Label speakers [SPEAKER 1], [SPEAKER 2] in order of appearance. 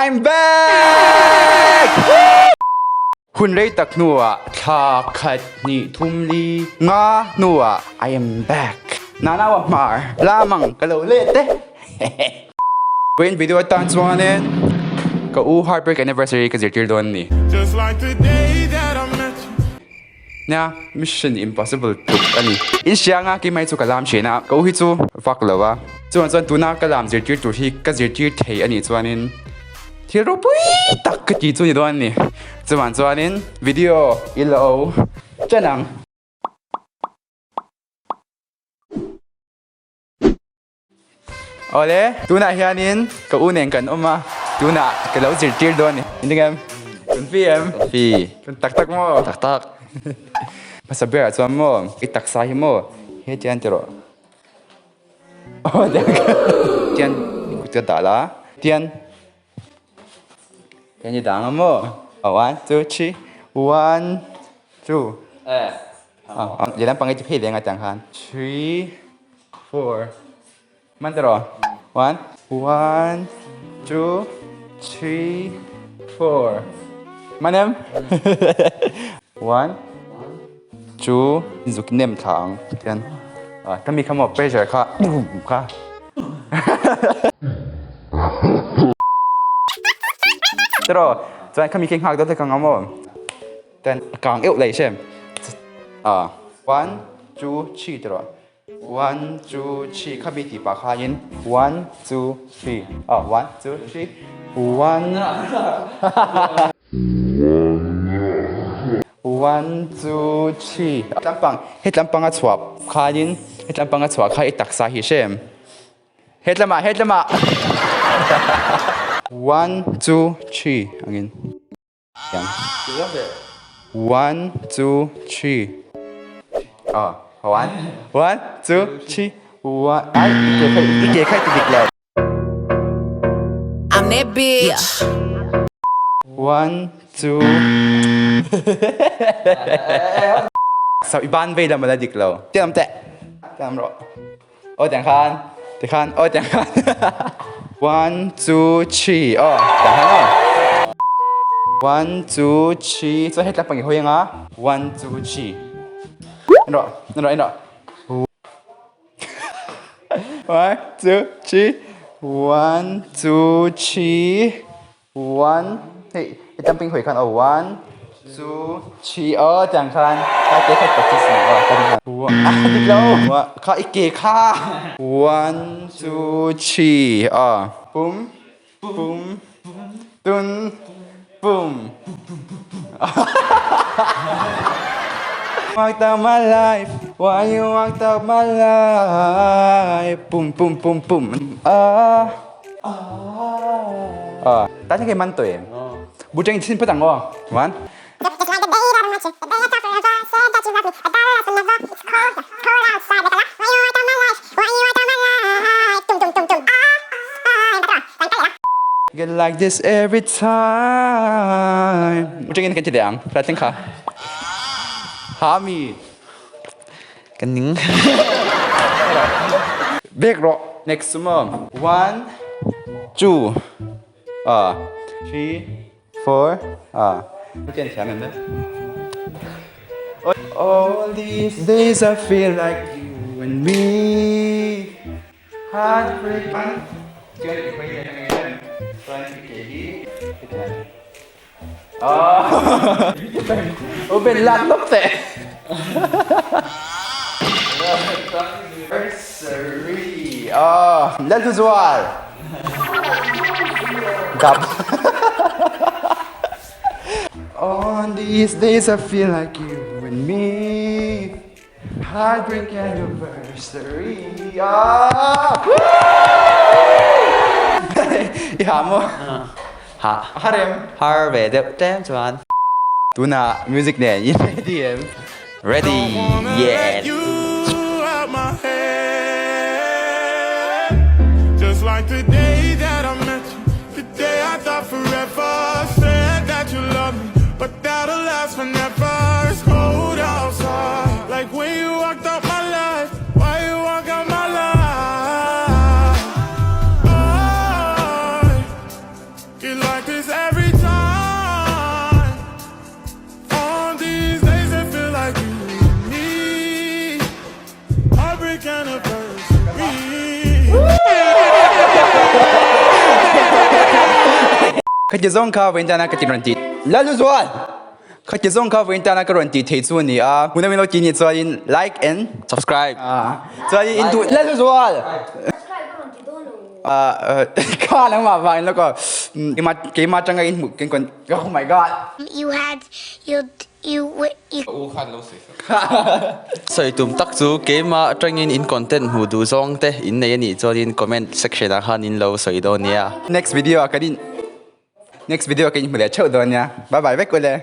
[SPEAKER 1] I'm back! Hun rei tak hnuah thla khat hnih thum li nga hnuah I am back. Nanawa hmar lamang ka lo let e. Vawiin video atan chuanin ka u heartbreak anniversary ka zirtir dawn a ni.
[SPEAKER 2] Just like the day that I met you.
[SPEAKER 1] Nia, mission impossible tuk a ni. In hria anga keimah hi chu ka lam thin a, ka u hi chu vak lo a. Chuan chuan tuna ka lam zirtir tur hi ka zirtir thei a nih chuanin thil ropui tak ka ti chu ni dawn a ni. Chuan chuanin video i lo chen ang. Awle, tunah hianin ka u nen kan awm a, tunah ka lo zirtir dawn a ni. Inring em? Kan fi em?
[SPEAKER 3] Kan fi.
[SPEAKER 1] Kan tak tak maw?
[SPEAKER 3] Tak tak.
[SPEAKER 1] Hmasa berah chuan maw, i taksa hi maw, hetiang ti rawh. Aw tiang i kut ka dah la, tiang tiang i dang a maw? One, two, three, one, two. Lehlam pang i ti phei leng a tiang khan. Three. Four. Man tiraw? One. One, two, three, four. Man em? One, two, zuk nem thla ang tian. Ah, ka mi kha maw pressure kha kha. Tiraw? Chuan kha mi khi nghak deuh hlek ang a maw? Tian a kang euh lei hrem. Ah, one, two, three tiraw? One two three kha mi tih pah khain one two three aw one two three one one two three tlampang he tlampang a chhuah khanin he tlampang a chhuah kha i taksa hi hre em he tlamah he tlamah one two three angin One, two, three. Oh, one, one, two, three. One. Ai, ike khai, ike khai ti dik lo.
[SPEAKER 4] I'm that bitch.
[SPEAKER 1] One, two. So i ban vei lam ala dik lo. Tiam te. Tiam ro. O tiang khan. Ti khan. O tiang khan. One, two, three. O tiang khan o. One, two, three. Chuan hetla pang i hawi anga. One, two, three. En rawh. En rawh, en rawh. One, two, three. One, two, three. One, hei i tamping hawi khan aw one, two, three aw tiang khan ka ke kha practice na aw kan ah dik lo kha i ke kha one two three aw pum pum tun pum Walked out my life, why you walked out my life? Pum pum pum pum. Ah. Ah, ta cái man tuổi. Bu tranh xin phát ang o. One. Get like this every time. Bu tranh kan ti dang. Ra tling kha. Ha mi.
[SPEAKER 3] Kan ning.
[SPEAKER 1] Bek rawh. Next mo. One, two, ah, three, four, ah. Chen thiam em All these days I feel like you and me Heartbreak Chuan i khawi leh ang em? Chuan i ke hi hetiang. Open lak lawk teh. Anniversary. Oh, Lalhluzual. Gap. On these days I feel like you and me. Heartbreak anniversary. Ah! I ha maw?
[SPEAKER 3] Ha.
[SPEAKER 1] Har em?
[SPEAKER 3] Har ve deuh tlem chuan.
[SPEAKER 1] Tunah music nen i ready em?
[SPEAKER 3] Ready. Yes.
[SPEAKER 2] Just like the day that I met you The day I thought forever Said that you love me But that'll last forever It's cold outside Like when you walked out my life Why you walk out my life I get like like this every time. On these days it feel like you and me. Heartbreak anniversary.
[SPEAKER 1] Khati zawng kha vawiin tana ka ti rawn ti Lalzual! Khati zawng kha vawiin tana ka rawn ti thei chu a ni a, hmuhnawm in lo ti nih chuanin like and
[SPEAKER 3] Subscribe.
[SPEAKER 1] Chuanin in duh Lalzual! Kha nangmah vangin lawk aw keimah keimah atanga in hmuh ken oh my god.
[SPEAKER 4] You had you you you.
[SPEAKER 3] Sawi tum tak chu keimah atangin in content hmuh duh zawng te in nei a nih chuanin comment section ah khan in lo sawi dawn nia.
[SPEAKER 1] Next video ah kan in next video ah kan in hmu leh theuh dawn nia. Bye bye vek ule.